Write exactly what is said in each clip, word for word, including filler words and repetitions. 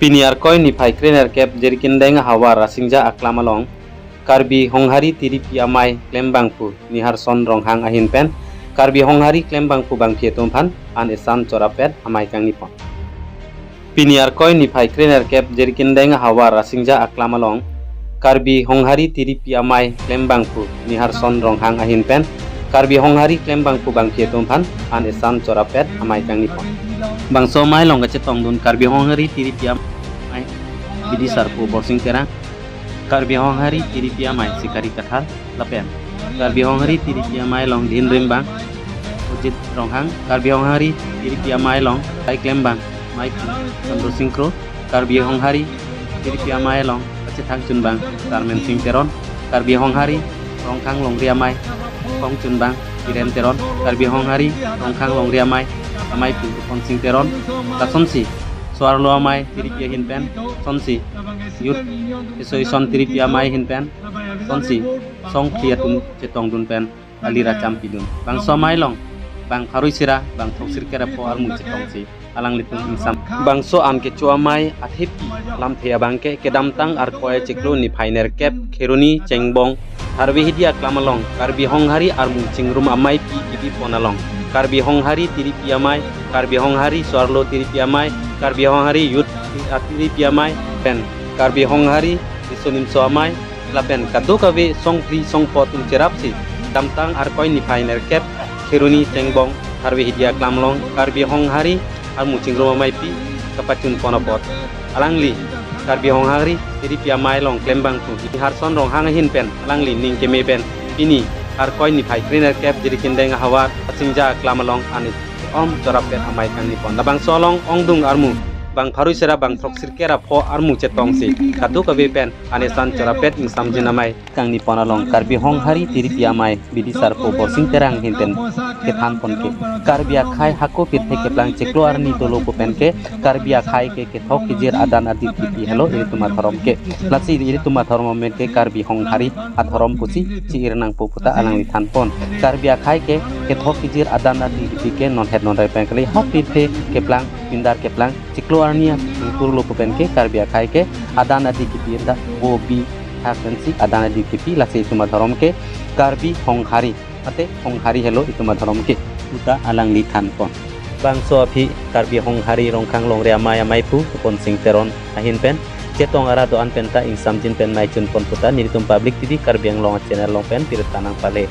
Pini Arkoi niphai krenerkep Jirikindeng ahavar Asingja aklam along Karbi Honghari Tiripi Amei klembangphu Niharson Ronghang ahin pen Karbi Honghari klembangphu bangphi atum aphan an esan chorapet amei kangni pon. Pini Arkoi niphai krenerkep Jirikindeng ahavar Asingja aklam along Karbi Honghari Tiripi Amei klembangphu Niharson Ronghang ahin pen Karbi Honghari klembangphu bangphi atum aphan an esan chorapet amei kangni pon. Bangso amei along kachetongdun Karbi Honghari Tiripi Amei Bidisarpo Borsing Terang, Karbi Honghari Tiripi Amei Sikari Kathar lapen Karbi Honghari Tiripi Amei along dhinrimbang Ojit Ronghang, Karbi Honghari Tiripi Amei along sai klembang Mike Chandra Singh Kro, Karbi Honghari Tiripi Amei along kachethang chunbang Sarmen Singh Teron, Karbi Honghari Rongkhang Longri Amei kong chunbang Kiren Teron, Karbi Honghari Rongkhang Longri Amei ameiphu Rupon Singh Teron, lasonsi so-arlo amei Tiripi ahin pen, sonsi Youth Association Tiripi Amei ahin pen, sonsi songphli atum chetongdun pen alira champidun. Bangso amei along bang pharo isi ra bang throksi kerapho armu chetongsi alanglitum ingsam. Bangso an kecho amei athepi lamthe abangke kedamtang Arkoi chiklo niphai nerkep Kheroni Chengbong Tharve Hidi aklam along Karbi Honghari armu chingrum ameipi kibipon along Karbi Honghari Tiripi Amei, Karbi Honghari so-arlo Tiripi Amei, Karbi Honghari Youth Tiripi Amei pen Karbi Honghari Riso Nimso Amei lapen kadokave songphli songpho atum cherapsi damtang Arkoi niphai nerkep Kheroni Chengbong Tharve Hidi aklam along Karbi Honghari armu chingrum ameipi kapachun pon apot alangli Karbi Honghari Tiripi Amei along klembangphu Niharson Ronghang ahin pen alangli ning keme pen pini Arkoi niphai krenerkep Jirikindeng ahavar Asingja aklam along an eson chorapet amei kangni pon. Labangso along ongdung armu bang pharo isi ra bang throksi kerapho armu chetongsi kadokave pen an esan chorapet ingsamjin amei kangni pon along Karbi Honghari Tiripi Amei Bidisarpo Borsing Terang ahin pen kethan pon ke Karbi akhei hako pirthe keplang chiklo arni dolo pu pen ke Karbi akhei ke kethok kejir adan adit kipi helo ilitum adhorom ke. Lasi ilitum adhorom amen ke Karbi Honghari adhorom pusi chi-ir nangpo pu ta alangli than pon. Karbi akhei ke kethok kejir adan adit kipi ke non het non rai pen kali hako pirthe keplang pindar keplang chiklo arni atur lo pu pen ke Karbi akhei ke adan adit kipi dak bo bi hak pensi adan adit kipi, lasi itum adhorom ke Karbi Honghari mate Honghari helo itum adhorom ke pu ta alangli than pon. Bangso aphi Karbi Honghari Rongkhang Longri Amei ameiphu Rupon Singh Teron ahin pen chetong arat do-an pen ta ingsamjin pen mei chun pon pu ta nelitum Public T V Karbi Anglong channel along pen birta nangpale.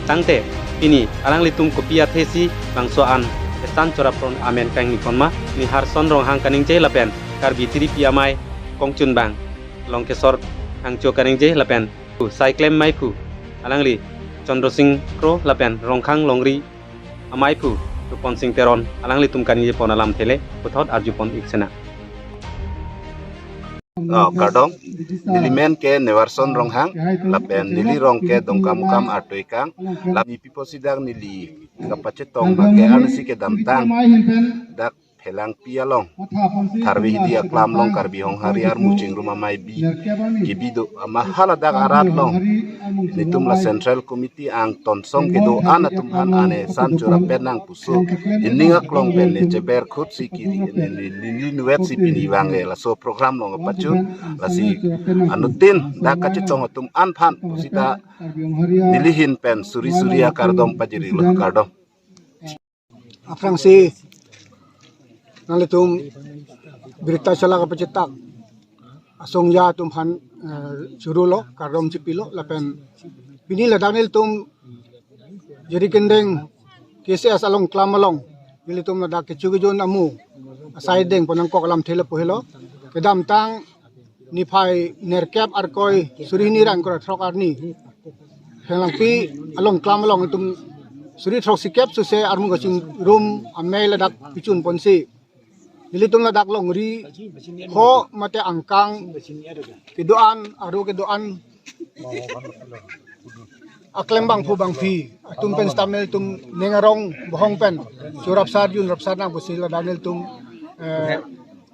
Tangte pini alanglitum kopi athesi bangso an esan chorap pon amen kangni pon ma, Niharson Ronghang kaningje lapen Karbi Tiripi Amei kongchunbang Longkesor Hangcho kaningje lapen sai klem ameiphu alangli Chandra Singh Kro lapen Rongkhang Longri ameiphu Rupon Singh Teron alanglitum kaningje pon alamthe le puthot arju pon ik sena. Oh, kardom. Neli men ke Niharson Ronghang lapen neli rong ke Dongkamukam artoikang. Lapen neli pipo si dak neli kapachetong ma ke arnisi kedamtang dak Phelangpi along Tharve Hidi aklam along Karbi Honghari armu chingrum amei bi kibi do ama haladak arat along nelitum la Central Committee angtonsong kedo-an atum aphan an esan chorapet nang pusi ining aklong pen ne cheber khut si kiri ne ne ne nuet si pini vang e laso program along pachun, lasi anuttin dak kachetong atum an aphan pusi ta neli ahin pen suri suri akardom pajirilo, kardom. Aphrangsi nanglitum birta chala kapachetak asongja atum aphan, eh, churu lo, kardom chipilo lapen pini ladak nelitum Jirikindeng K C S along klam along nelitum ladak kecho kejun amu asai deng pon nangkok alamthe lapu helo. Kedamtang niphai nerkep Arkoi suri hini ra ingkoi ra throk arni Phelangpi along klam along itum suri throksi kep suse armu kachingrum amei ladak pichun ponsi nelitum ladak longri ho mate angkang kedo-an, aro kedo-an aklembangphu bangphi atum pen stamel atum ning arong bohong pen chorap sar jun rap sar nang pusi ladak nelitum, eh,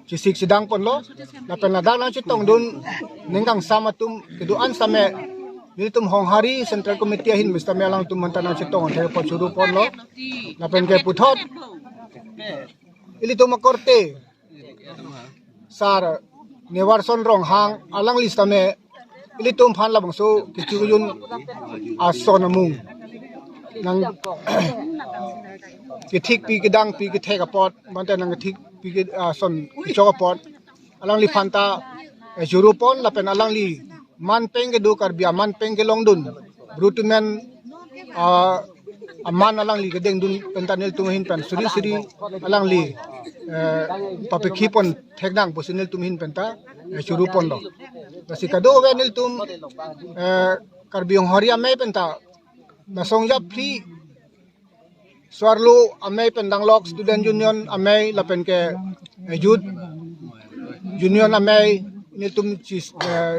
chesik chedang ponlo. Lapen ladak nangchetongdun ning kangsam atum kedo-an same nelitum Honghari Central Committee ahin pen stamel alangtum manta nangchetong athe pon churu ponlo. Lapen ke puthot ilitum akorte Sar Nevarson Ronghang alangli sitame ilitum aphan labangso kechojun ason amung nang kethikpi kedangpi kethek apot, mate nang kethikpi ke ason kechok apot alangliphan ta eh, choro pon lapen alangli manpeng kedo, Karbi amanpeng kelongdun, Bru atum an ah, aman alangli kedengdun pen ta nelitum ahin pen suri suri alangli eh, papekhi pon theknang pusi nelitum ahin pen ta eh, choro ponlo. Lasi kadokave nelitum eh, Karbi Honghari amei pen ta nasong japhli so-arlo amei pen danglok, Student Union amei lapen ke eh, Youth Union amei nelitum chis eh,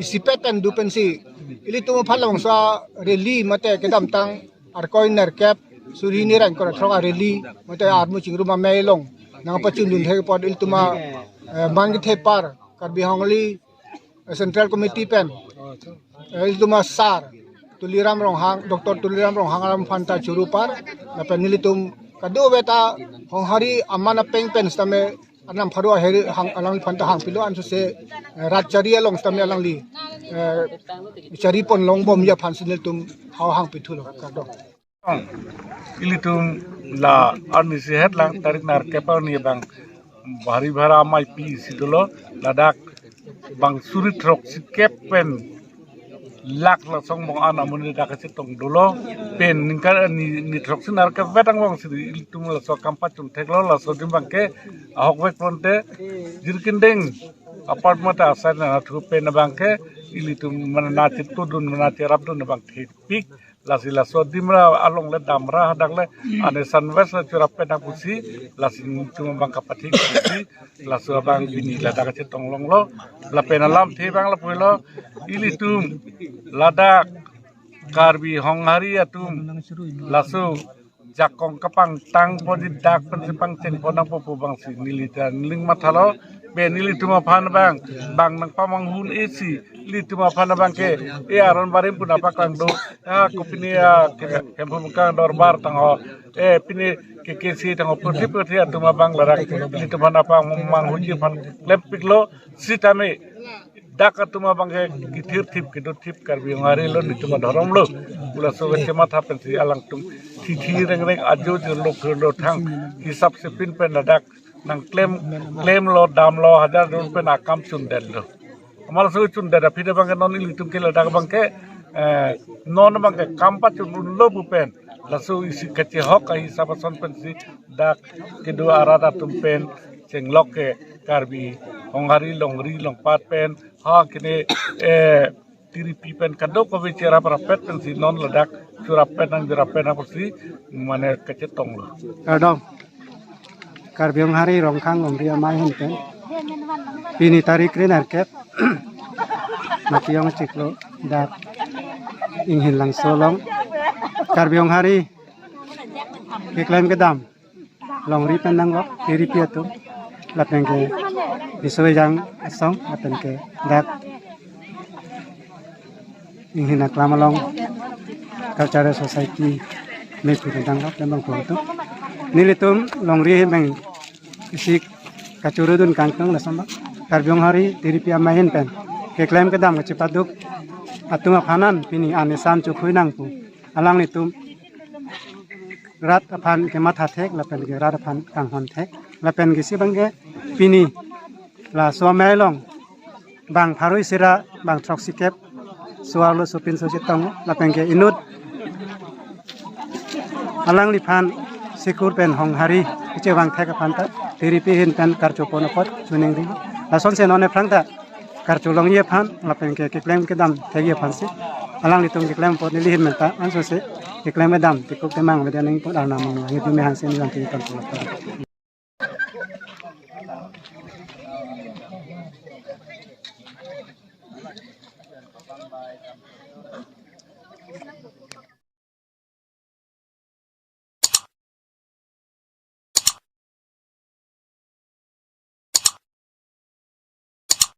isipet pen du pensi ilitum aphan labangso rally mate kedamtang Arkoi nerkep suri hini ra ingkoi ra throk a-rally mate armu chingrum amei along nangpachundun thek apot ilitum a eh, man kethe apar Karbi Honghari eh, Central Committee pen eh, ilitum a sar Tuliram Ronghang, Doctor Tuliram Ronghang alam aphan ta choro apar lapen nelitum kadokave ta Honghari aman apeng pen sitame anam pharo aheri hang alangliphan ta hangpilo, ansose eh, rat chari along sitame alangli eh, chari pon longbomji aphansi nelitum hau hangpithulo, kardom. Ilitum la arni si het lang tarik nerkep arni abang bhari bhara amei pi isi dolo, ladak bang suri throksi kep pen lak lasong bong an amonit dak kachetong dolo, pen ningkan ni, ni throksi nerkep vetang bong si ilitum laso akam pachun theklo. Laso adim abangke ahok vek ponte jirkin deng apart mata asai na thu pen abangke ilitum mane na chetudun mane cherapdun abang thepik. Lasi laso adim ra along le dam ra hadak le ane sanves la chorap pen pusi, lasi nelitum abang kapathik pusi, laso abang pini ladak kachetong longlo. Lapen alamthe abang lapulo, ilitum ladak Karbi Honghari atum laso jakong kapangtang ponji dak pensi pangcheng pon nangpo pu abangsi neli ta ning mathalo. Pen ilitum aphan abang, bang nangpamanghun isi ilitum aphan abangke e aron barim pu nangpaklang do. Ah, kopine a Khemphu Mungkang dorbar tangho, eh, pine K K C tangho, purthi purthi atum abang ladak ilitum aphan nangpamanghunji aphan klempiklo. Sitame dak atum abangke kithir thip kedo thip Karbi Honghari lo, nelitum adhorom lo pu laso kachematha pensi alangtum thithi rengreng ajo jo lo khur lo thang hisap sepin pen ladak nangklem, klemlo, damlo, hajar jon pen akam chundetlo. Amal so chundet aphi abangke non ilitum ke ladak abangke eh, non abangke kam pachun unlo pu pen laso isi kachehok ahisap ason pensi dak kedo arat atum pen chenglok ke Karbi Honghari longri longpat pen ha kene eh, tiripi pen kadokave cherap rapet pensi non ladak chorap pen nang chorap pen nang pusi mane kachetonglo. Kardom. Karbi Honghari Rongkhang Longri Amei ahin pen pini tarik kre nerkep Matiyong chiklo dak Inghin Langso along Karbi Honghari keklem kedam longri pen danglok tiripi atum lapen ke Bisoi Jang asong lapen ke dak Inghin Aklam along Cultural Society me pu danglok dan bang pu atum. Nelitum longri ahin pen isi kachorudun kangtung lason bang. Karbi Honghari tiripi amei ahin pen keklem kedam kachepaduk atum aphan an pini ane san chokhui nang pu alanglitum rat aphan kematha thek lapen ke rat aphan kanghon thek lapen ke isi abangke pini laso amei along bang pharo isi ra bang throksi kep so-arlo sopinso chetong lapen ke inut alangliphan sikur pen Honghari kechevang thek aphan ta tiripi ahin pen karcho pon apot choningri. Lasonsi non aphrang ta karcho longji aphan lapen ke keklem kedam thekji aphansi alanglitum keklem apot neli ahin pen ta ansose keklem kedam tikuk temang media ning put arnam mang ngi dume hangsi neli lam tington pon apot.